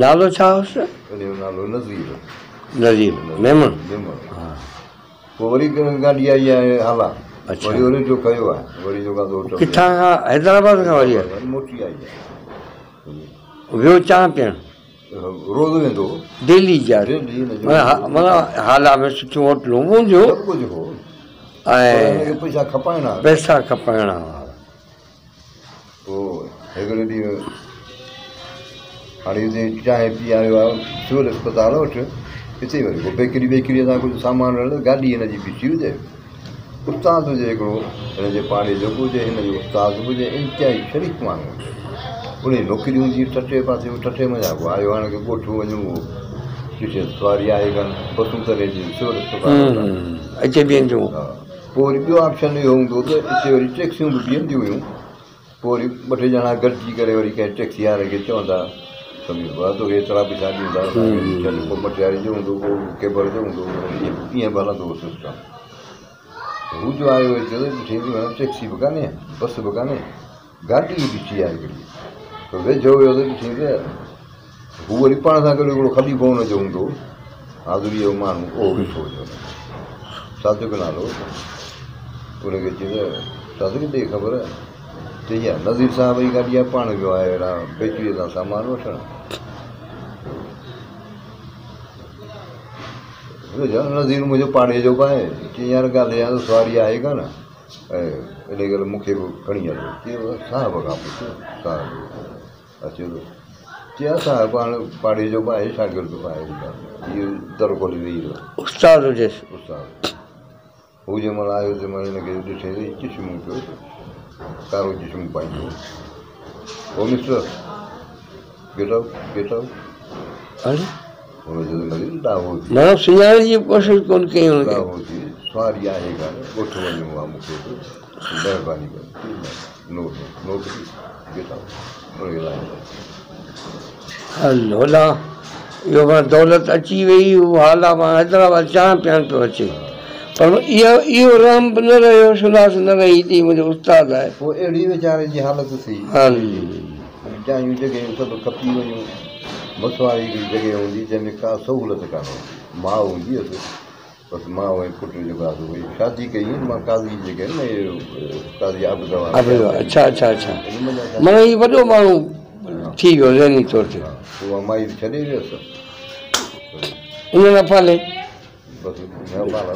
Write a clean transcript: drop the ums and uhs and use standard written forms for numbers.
نالو ڇا هوس؟ ان جو نالو نذير. نذير ميمڻ. ميمڻ. پوء وري گاڏي آئي آهي هالا. اڇا. وري وري جو ڪيو آهي وري جو گادو هوٽل. ڪٿان کان؟ حيدرآباد کان وري آئي. وري موٽي آئي آهي. ويو چانهه پيئڻ؟ روز ويندو هو. ڊيلي جا. ڊيلي هن جو. معنيٰ هالا ۾ سٺيون هوٽلون به هونديون. سڀ ڪجهه هو. ۽ پئسا کپائڻا. پئسا کپائڻا هئا. پوء هڪڙي ڏينهن هاڻي هتي چانهه پي آيو آهي سول اسپتال وٽ، هتي وري ڪو بيڪري ويڪري تان ڪجهه سامان رهيل، گاڏي هن جي بيٺي هجي، استاد هجي هڪڙو هن جي پاڙي جو به هجي، هن جو استاد به هجي، انتهائي شريف ماڻهو هجي. ان جي نوڪري هوندي هئي ٺٽي پاسي، هو ٺٽي منجهان پوء آيو، هاڻي ڪي ڳوٺ وڃڻو هو، ڏٺي سواري آهي ڪانه، بسون تڏهن جي سول اسپتال وٽ اچي بيهنديون. ها، پوء وري ٻيو آپشن اهو هوندو هو ته اتي وري ٽيڪسيون به بيهنديون هيون. پوء وري ٻه ٽي ڄڻا گڏجي ڪري وري ڪنهن ٽيڪسي واري کي چوندا ته ڀلا توکي ايترا پئسا ڏيون ٿا، اسان کي ڇڏ. ڪو مٽياري جو هوندو، ڪو ڪيبر جو هوندو، ائين به هلندو هو سسٽم. هو جو آيو هتي ته ڏٺئي ته ڀلا ٽيڪسي به ڪانهي، بس به ڪانهي، گاڏي ئي بيٺي آهي هڪڙي. ته ويجهو ويو ته ڏٺئي ته هو وري پاڻ سان گڏ هڪڙو خليفو هن جو هوندو هو، حاضريء جو ماڻهو، اهو ويٺو هجي هن کي. صادق نالو هوس. ان کي چيس ته صادق ڏي خبر، چئي ها نذير صاحب جي گاڏي آهي، پاڻ ويو آهي هيڏانهن بيڪريء تان سامان وٺڻ. نذير منهنجو پاڙي جو به آهي. چئي يار ڳالهه اها ته سواري آهي ڪانه. ۽ انهيء ڪري مون کي به کڻي هلو. چيو صاحب کان پڇ، صاحب اچي ٿو. چي ها صاحب هاڻ پاڙي جو به آهي شاگرد به آهي. هيء در کولي ويهي رهيو. استاد هجيس. استاد هو جنهن مهل آيو تنهن مهل هن کي ڏٺئي ته هي چشمو پيو اٿس، ڪارو چشمو پائيندو هو. او mister, get out, get out. اڙي. هن چيو ته نذير ڏاهو ٿي. معنيٰ سڃاڻڻ جي ڪوشش ڪونه ڪئي هن کي. ڏاهو ٿي، سواري آهي ڪانه، ڳوٺ وڃڻو آهي مون کي به، مهرباني ڪر. چي نه، نو نو، نوڪري، گيٽ آئوٽ. هن کي لاهي ڇڏ. هل هوڏانهن اهو معنيٰ دولت اچي وئي، هو هالا مان حيدرآباد چانهه پيئڻ پيو اچي. پر اهو رحم به نه رهيو، شناس نه رهي ته هي منهنجو استاد آهي. پوء اهڙي ويچاري جي حالت ٿي. هل. جايون جڳهيون سڀ کپي ويون. مسواڙي هڪڙي جڳهه هوندي جنهن ۾ ڪا سهولت ڪانه هوندي. ماء هوندي هيس، بس ماء ۽ پٽ جيڪو آهي سو ٻئي شادي ڪئي هئي. مان قاضي جي ڪئي نه قاضي عابد وارو. عابد وارو اڇا اڇا اڇا معنيٰ هي وڏو ماڻهو ٿي ويو ذهني طور تي. ها پوء مائي به ڇڏي ويس. ان نه پالي. بس نه پالي.